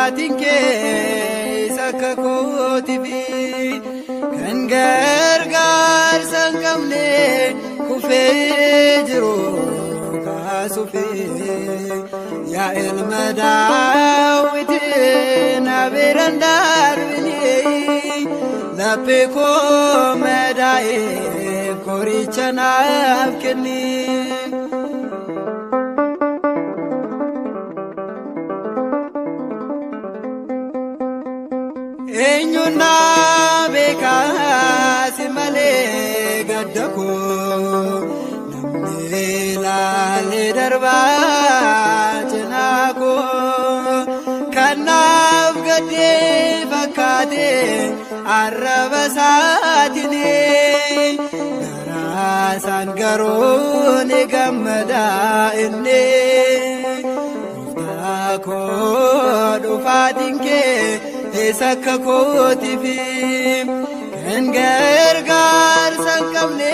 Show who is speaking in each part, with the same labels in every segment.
Speaker 1: Dhufaatiin kee isa akka kootiifi kan gargaarsa hin qabne kufee jiru kaasuufi. Yaa ilma Daawiti, na bira hin darbini, laphee koo madaa'eef qoricha naaf kenni. Eenyuun na beekaa si malee gadda koo? Namni ilaalee darbaa cinaa koo, kanaaf gaddee fakkaate arraba isaatiin, garaa isaan garuu ni gammada inni. Gooftaa koo, dhufaatiin kee isa akka kootiifi kan gargaarsa hin qabne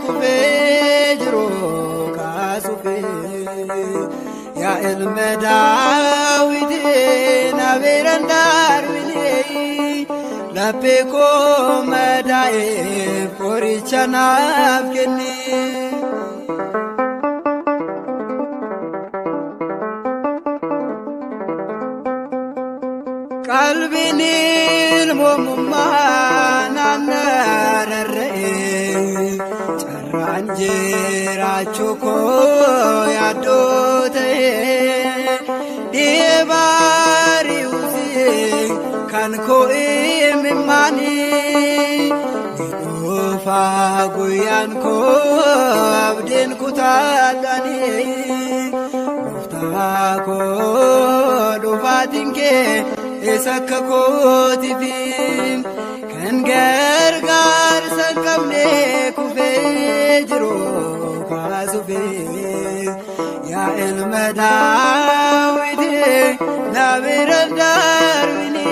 Speaker 1: kufee jiru kaasuufi. Yaa ilma Daawiti, na bira hin darbini, laphee koo madaa'eef qoricha naaf kenni. Qalbiin ilmoomummaa naannarra'e, carraan jiraachuu koo yaaddoo ta'e, dhiyebaari'uusi kan koo imimmaanii, ni dhufaa guyyaan koo abdiin kutaadhaanii. Gooftaa koo, dhufaatiin kee isa akka kootiifi kan gargaarsa hin qabne kufee jiru kaasuufi. Yaa ilma Daawiti, na bira hin darbini,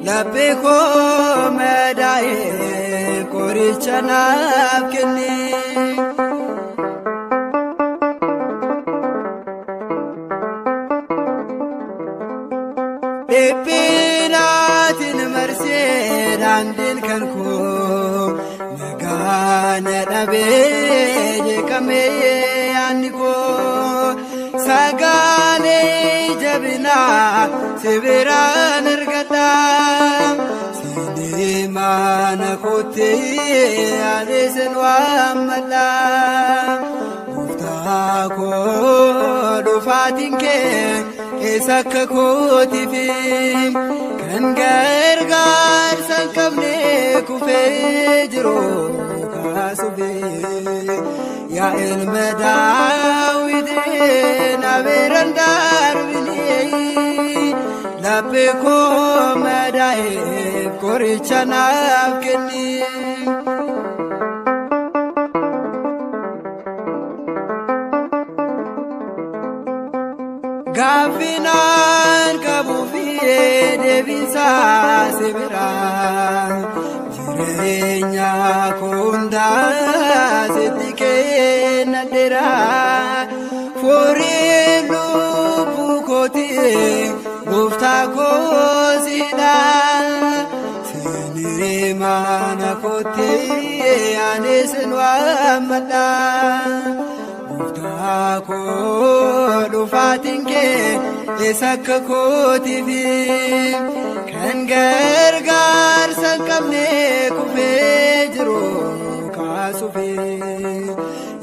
Speaker 1: laphee koo madaa'e qoricha naaf kenni. Dhiphinaatiin marsee daandiin kan koo, nagaa na dhabee jeeqamee yaadni koo, sagalee jabinaa si biraan argadha. Siinii mana kootti ani sin waammadha. Gooftaa koo, dhufaatiin kee isa akka kootiifi kan gargaarsa hin qabne kufee jiru kaasuufi. Yaa ilma Daawiti, na bira hin darbini, laphee koo madaa'eef qoricha naaf kenni. Gaaffinaan qabuu fi deebiinsaa si bira, jireenya koo hundaa sitti kennadheera. Furiin lubbuu kooti, gooftaa koo sidha. Siinii mana kootti ani sin waammadha. Gooftaa koo, dhufaatiin kee isa akka kootiifi kan gargaarsa hin qabne kufee jiru kaasuufi.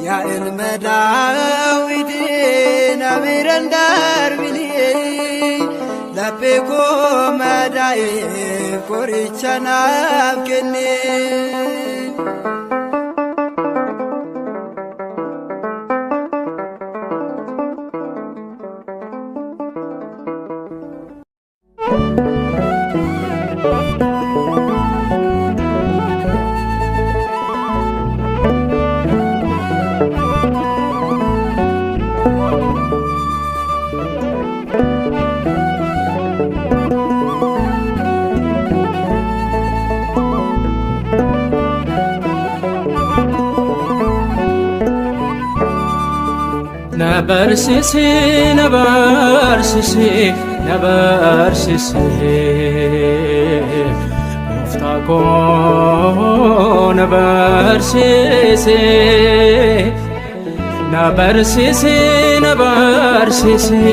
Speaker 1: Yaa ilma Daawiti, na bira hin darbini, laphee koo madaa'eef qoricha naaf kenni.
Speaker 2: Na barsisi, na barsisi,
Speaker 1: na barsiisi, Gooftaa koo na barsiisi, na barsiisi, na barsiisi,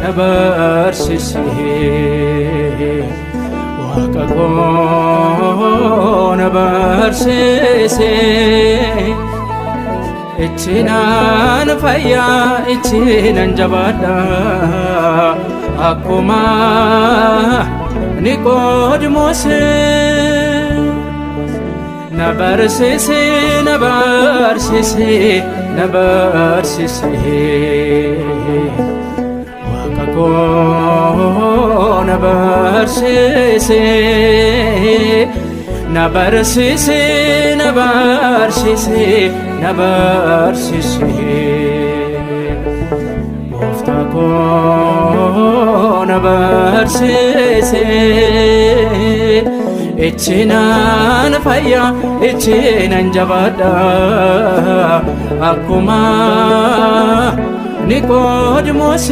Speaker 1: na barsiisi, Waaqa koo na barsiisi. Ittiinan fayyaa, ittiinan jabaadha, akkuma Niqoodimoos. Na barsiisi, na barsiisi, na barsiisi, Waaqa koo na barsiisi, na barsiisi, na barsiisi, na barsiisi, Gooftaa koo na barsiisi. Ittiinan fayyaa, ittiinan jabaadha, akkuma Niqoodimoos.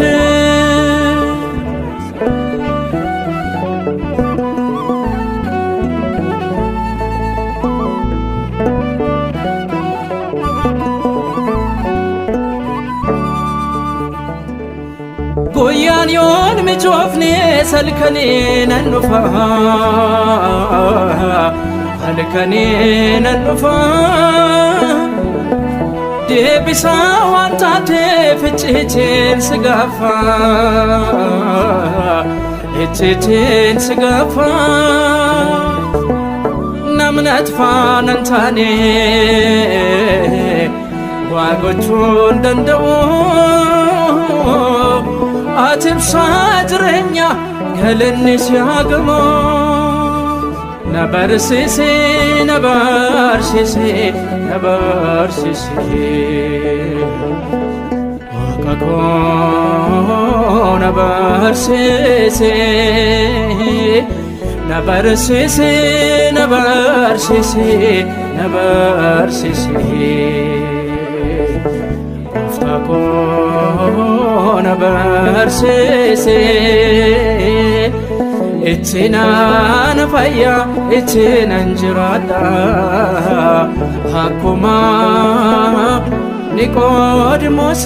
Speaker 1: Guyyaan yoon mijoofne salkanii nan dhufa, halkanii nan dhufa. Deebisaa waan taateef icciitiin si gaafa, icciitiin si gaafa. Namni faana hin taane waa gochuu hin danda'u. Ati ibsaa jireenya, galanni si haa gamu. Na barsiisi, na barsiisi, na barsiisi, Waaqa koo na barsiisi, na barsiisi, na barsiisi, na barsiisi, Gooftaa koo na barsiisi. Ittiinan fayyaa, ittiinan jiraadha, akkuma Niqoodimoos.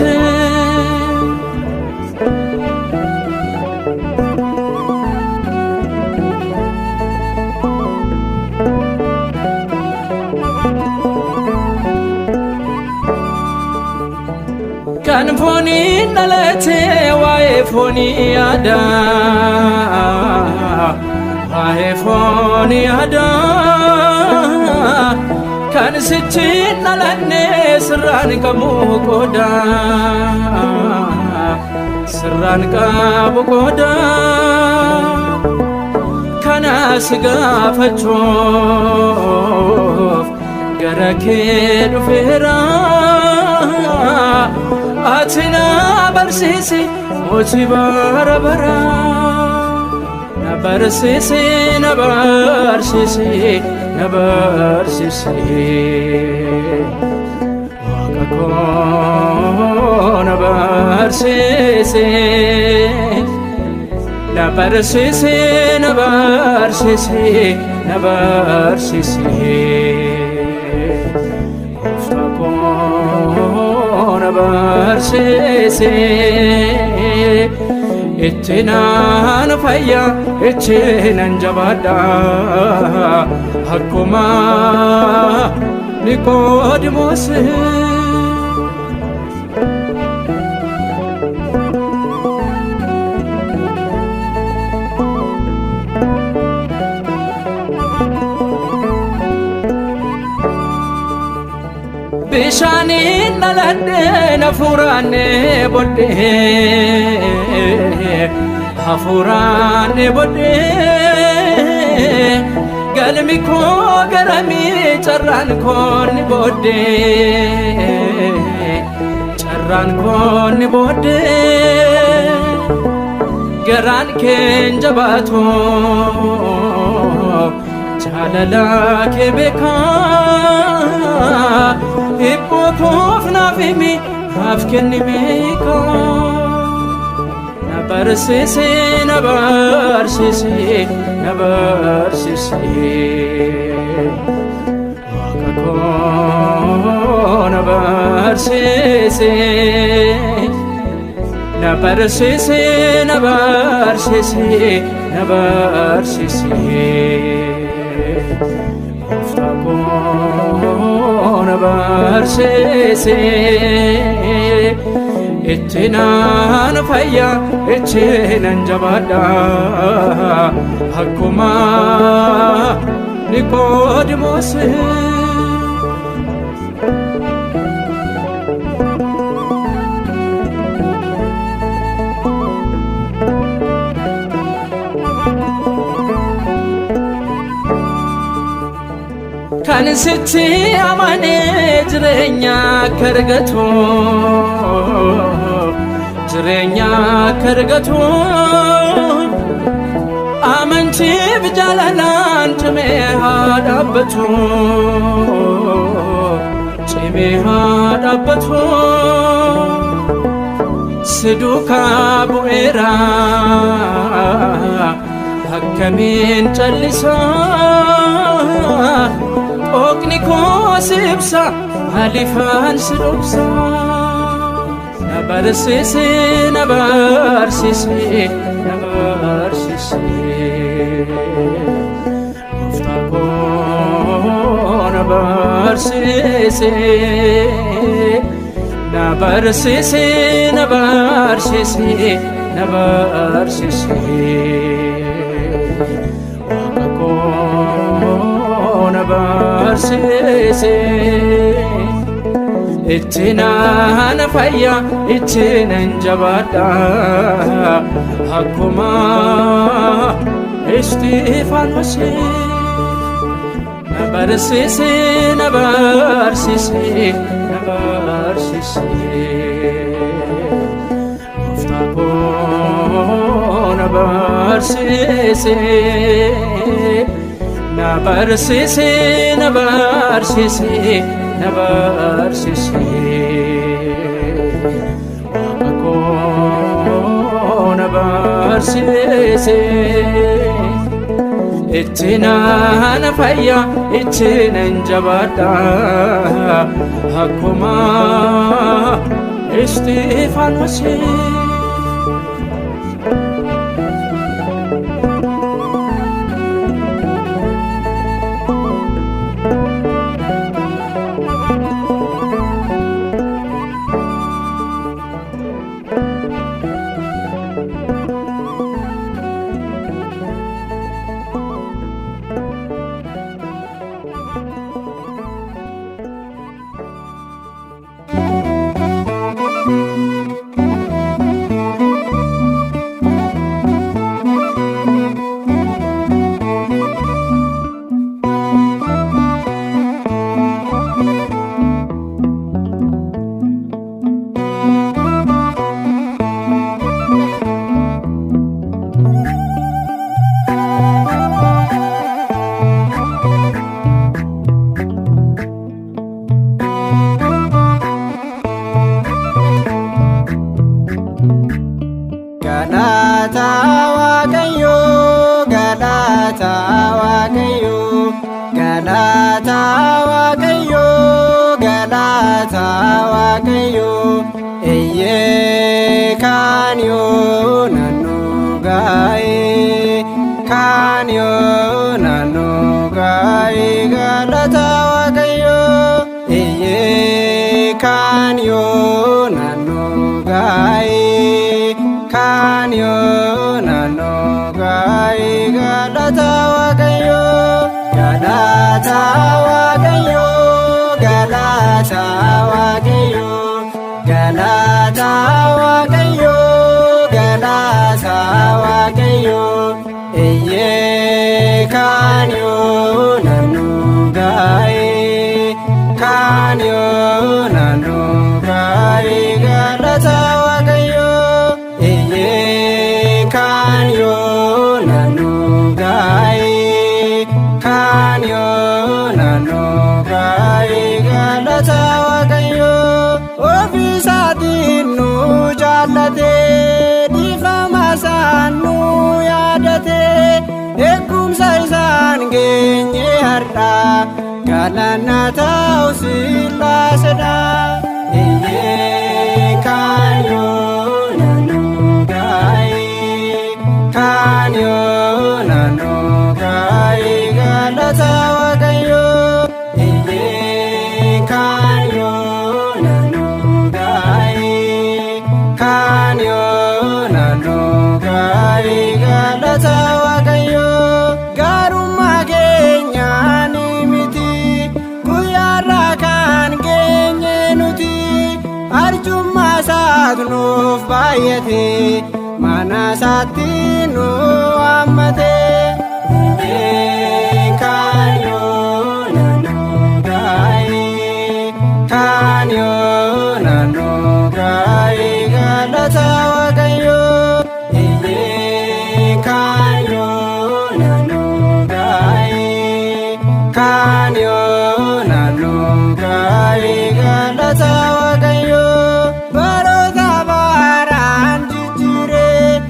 Speaker 1: Kan fooniin dhalate waa'ee foonii yaada, waa'ee foonii yaada. Kan sichiin dhalanne sirraan qabu qooda, sirraan qabu qooda. Kanas gaafachuuf gara kee dhufeera. Ati na barsiisi, mootii bara bara. Na barsiisi, na barsiisi, na barsiisi, Waaqa koo na barsiisi, na barsiisi, na barsiisi, na barsiisi, Gooftaa koo na barsiisi. Ittiinan fayyaa, ittiinan jabaadha, akkuma Niqoodimoos. Bishaaniin dhaladheen hafuuraan bodhee, hafuuraan bodhee. Galmi koo garamii, carraan koo ni booddee, carraan koo ni booddee. Garaan keen jabaatu jaalala kee beekaa, hibboo koof naaf himi, naaf kenni beekaa. Na Barsiisi na barsiisi na barsiisi Waaqa koo na barsiisi na barsiisi na barsiisi na barsiisi Gooftaa koo na barsiisi itti naan fayya itti nan jabaadha akkuma Niqoodimoos. Kan sitti amanee jireenya akka argatu jireenya akka argatu amantiif jaalalaan cimee haa dhaabbatu cimee haa dhaabbatu si duukaa bu'eera akkamiin callisaa Qooqni koo si ibsa maaliifaan si dhoksa na barsiisi na barsiisi na barsiisi Gooftaa koo na barsiisi na barsiisi na barsiisi na barsiisi Waaqa koo na barsiisi itti naan fayya itti nan jabaadha akkuma Isxifaanos na barsiisi na barsiisi na barsiisi Gooftaa koo na barsiisi na barsiisi na barsiisi na barsiisi Waaqa koo na barsiisi itti naan fayya itti nan jabaadha akkuma Isxifaanos.
Speaker 2: Galata Waaqayyoo, galata Waaqayyoo, galata Waaqayyoo, galata Waaqayyoo. Eeyyee kaan yoo naannoo gaa'ee, kaan yoo naannoo gaa'ee galata Waaqayyoo. Eeyyee kaan yoo naannoo gaa'ee, kaan yoo naannoo gaa'ee galata Waaqayyoo. Galata Waaqayyoo, galata Waaqayyoo, galata Waaqayyoo, galata Waaqayyoo. Eeyyee kaan yoo naannoo gaa'ee, kaan yoo naannoo gaa'ee galata Waaqayyoo. Eeyyee kaan yoo naannoo gaa'ee, kaan yoo naannoo gaa'ee galata Waaqayyoo. Ofiisaatiin nu jaallatee dhiifama Sillaaseedha galanna ta'u Sillaaseedha. Iyyee kan yoona nu gaa'ee kan yoona nu gaa'ee galata Waaqayyoo. Iyyee kan yoona nu gaa'ee kan yoona nu gaa'ee galata Waaqayyoo. Gaarummaa keenyaan miti guyyaarraa kan geenye nuti arjummaa isaatu nuuf baay'ate mana isaatti nu waammate. Iyyee kan yoona nu gaa'ee kan yoona nu gaa'ee galata Waaqayyoo. Iyyee kan yoona nu gaa'ee kan yoona nu gaa'ee galata Waaqayyoo. Baroota baraan jijjiiree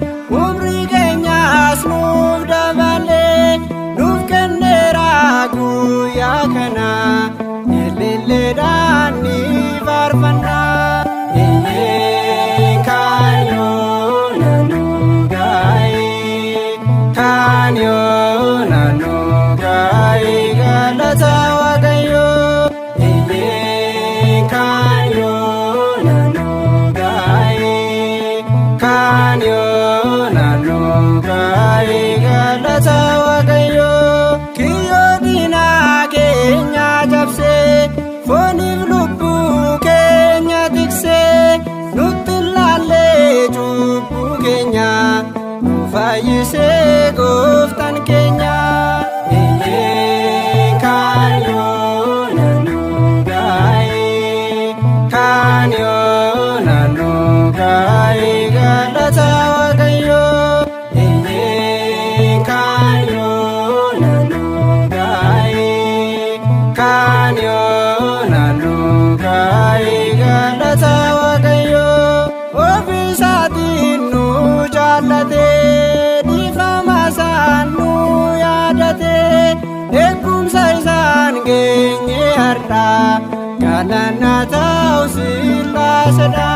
Speaker 2: umrii keenyas nuuf dabalee nuuf kenneera guyyaa kana ililleedhaan ni faarfanna. Iyyee kan yoona nu gaa'ee kan yoona nu gaa'ee galata Waaqayyoo. Iyyee kan yoona nu gaa'ee kan yoona nu gaa'ee galata Waaqayyoo. Kiyyoo diinaa keenya cabsee fooniif lubbuu keenya tiksee nutti ilaallee cubbuu keenya nu fayyisee gooftaan keenya. Iyyee kan yoona nu gaa'ee kan yoona nu gaa'ee galata Waaqayyoo. Iyyee kan yoona nu gaa'ee kan yoona nu gaa'ee galata Waaqayyoo. Ofiisaatiin nu jaallate dhiifama isaan nu yaadate eegumsa isaan geenye har'a galanna ta'u Sillaaseedha.